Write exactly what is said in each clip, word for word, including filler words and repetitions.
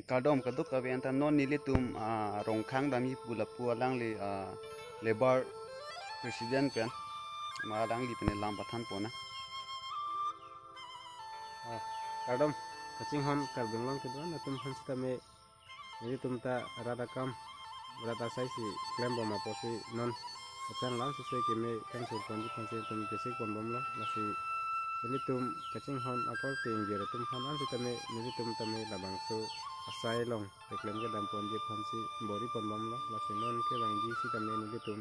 Kardom kadokave anta non nelitum, ah, Rongkhang damji pu lapu alangli, ah, labour president pen, ma alangli pen lam pathan pona. Ah, kardom, kachinghon Karbi Anglong kedo-an atum aphan sitame, nelitum ta rat akam, rat asai si klembom apotsi non aphrang lam sese keme kangsur ponji aphansi nelitum kesik ponbomlo, lasi nelitum kachinghon akorte ingjir atum aphan an sitame nelitum tame labangso asai along keklem kedam ponji aphansi bor-i ponbomlo, lasi non kevangji sitame nelitum,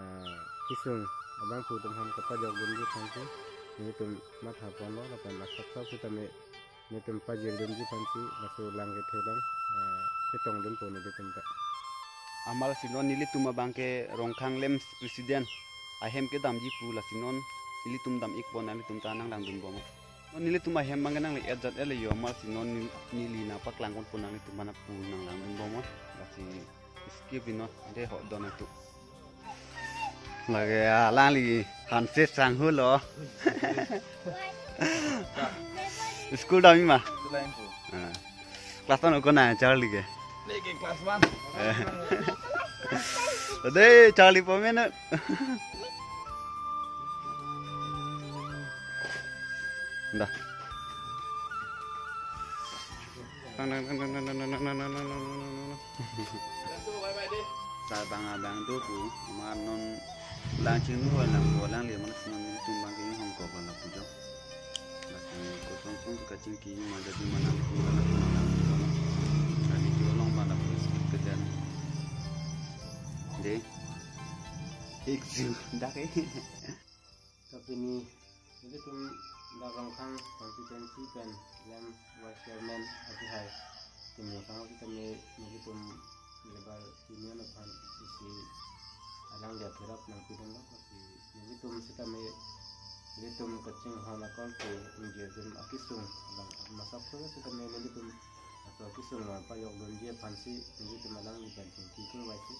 ah, kesung abangphu atum aphan kapajok dunji aphansi nelitum matha ponlo, lapen asapsap sitame nelitum pajir dunji aphansi laso lang kethe along, ah, chetong dunpo nelitum ta. Amat si non nelitum abangke Rongkhang LAMPS president ahem kedamji pu, lasi non nelitum dam-ik pon, nelitum ta nanglang dunbom. Non nelitum ahem abangke nangle-et jat-et lo jo, amat si non neli, neli nangpaklang ponpo, nanglitum aphan pu nanglang dunbom, lasi skip ri non, de ho don atum. Lake alangli hanse sanghu lo. School damji ma? School damji pu. Ah. Class one ko na Charlie ke? Lake class one. Eh. Ade Charlie po mena. Dah. Tang, tang, tang. Bye bye deh. Sa bang abang do pu, amat non lang chingnu ho lang ko lang le, amat si non nelitum abangke inghong ko ko lapu jo. Lasi kosong song kachingki ma jadi mana nelitum lang ko lang ko. Kami jo long bang lapu skip kedan. Deh. Iksu dak eh. Tapi ni, nelitum dak Rongkhang constituency pen LAMPS vice chairman apihai Timung Sangho sitame nelitum labour union aphan isi alangli apherap nangpidunlo, lasi nelitum sitame nelitum kachinghon akorte ingjir atum akesung along masapso sitame nelitum laso akesung along pajok dunji aphansi nelitum alangli pen chingki kangvaisi.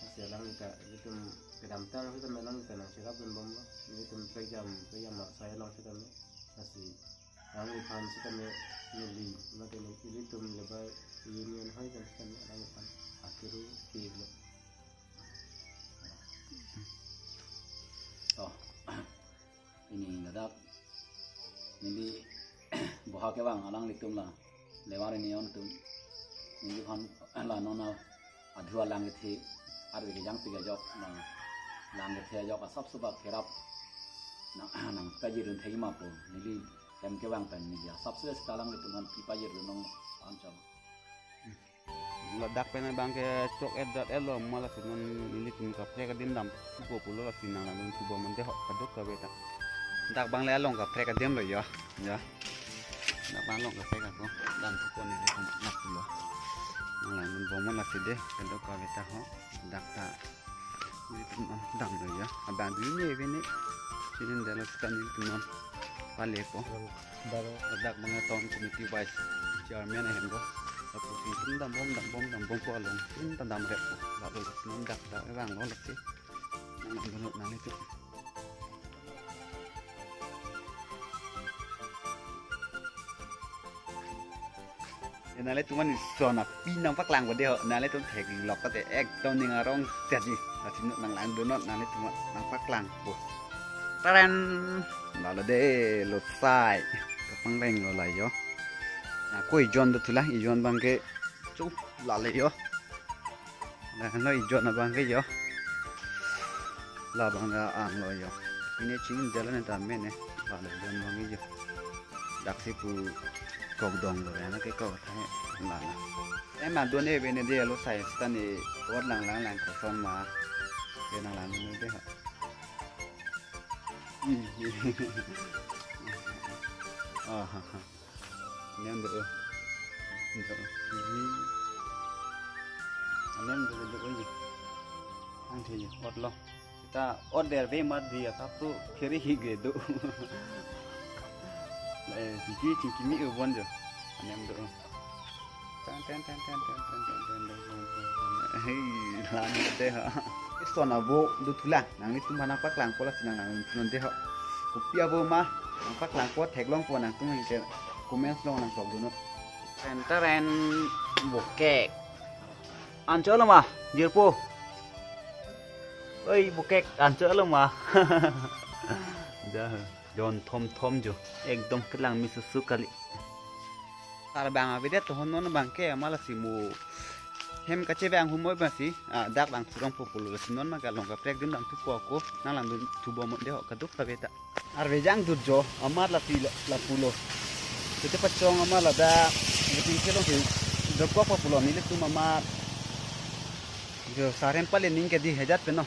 Lasi alangli ta nelitum kedamtang sitame alangli ta nangcherap dunbomlo. Nelitum prekjam, prekjam asai along sitame. Lasi alangliphan sitame neli, mate nelitum labour union hoi pen sitame alangliphan akiru pilo. To, pini ladak neli boha kevang alanglitum la labour union atum neliphan la non adhu alang kethe, arve kejang pik ajok, nang lang kethe ajok asapso bak kerap nang, nangpajir dun thek ma pu neli hem kevang pen neli asapso sita alanglitum aphan pi pajir dun nong anchot. Ladak pen abangke chok-et jat-et lo, amat lasi non nelitum kaprek adim dam thupo pulo, lasi nanglang dun thubom ante ho kadokave ta. Dak abang le along kaprek adim lo jo. Jo. Dak abang along kaprek ako dam thupo nelitum nanglang pulo. Nanglang dunbom lasi deh, kadokave ta ho. Dak ta nelitum non damlo jo. Abang dui ne ave ne. Chinin dalo sita nelitum non palepo. Dak abang town committee vice chairman ahem do. Lapusi nelitum dambom, dambom, dambompo along. Nelitum ta damreppo. Lapusi non dak ta vanglo lasi. Nanglang dunnon nanglitum. Ya, nanglitum an ison api nangpaklangpo dei ho, nanglitum theklok kate ekdom ning arong setji. Lasi non nanglang dunnon, nanglitum an nangpaklangpo. Taren! Lalo dei, lo sai. Kapangreng lo la jo. Na, ko ijon do thulang, ijon abangke. Chu, lale jo. Lalo ijon abangke jo. Labang an lo jo. Pine ching jalan ta mene. Lalo ijon abangke jo. Daksi pu kok dong lo ya, na ke kok thang lana. Ema don ave ne dei lo sai sita ne ot lang lang lang koson ma. Dei nanglang ne dei ha. Hmm. Ah, ha, ha. Anem do. Do. Hmm. Anem do, do, do. Ang thei ot lo. Ta ot der ve mar dei asap tu kheri hi ge do. Eh, chingki chingki mi u bon jo. Anem do. Tan, tan, tan. Hey, lan dei ha. Ison avo do thulang, nanglitum aphan nangpaklangpo lasi nanglang dunnon dei ho. Kopi avo ma nangpaklangpo, theklongpo nangtum ke comments along nangtok dunnon. Taren taren, bokek. Anchot lo ma, jirpo. Oi, bokek, anchot lo ma. Ja, jon thom thom jo. Ekdom kelang mi susu kali. Ar bang avedet to hon non bang ke amat lasi mo hem kachevang humoi bang si, ah, dak bang surong po pulo lasi non ma kalong kaprek dun bang thupo ako, nang langdun thubom de ho kaduk ta beta. Arve jang dut jo, amat lasi la, lapulo. Tete pachong amat lada, ngeting kelong si, dokok pa pulo nelitum amat. Jo sarem pale ning ke di hejat pen no.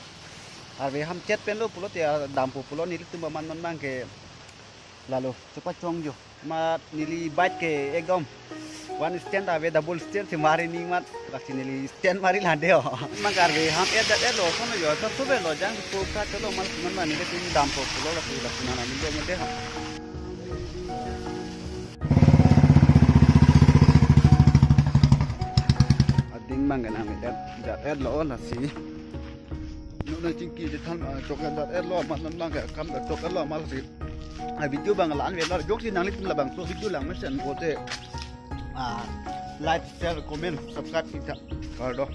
Arve ham chet pen lo pulo te, ah, dampo pulo nelitum amat non bang ke. Lalo, tete pachong jo. Amat neli bike ke ekdom one stand ave, double stand si mari ning mat. Lasi neli stand mari lande ho. Mang karve ham et dat et lo, sono jo, ta sube lo, jang po ka cholo mal, man mani ke tin dampo pulo, lasi lasi nana ni lo mo de ho. Ading mang ke nang et dat et lo, lasi. Nuna chingki je than, ah, chok et dat et lo, amat non lang ke kam dat chok et lo, amat lasi. Ah, video bang la-an ve lo, jok si nanglitum labangso video lang mesen pote. Ah, like, share, comment, subscribe kita. Kardom.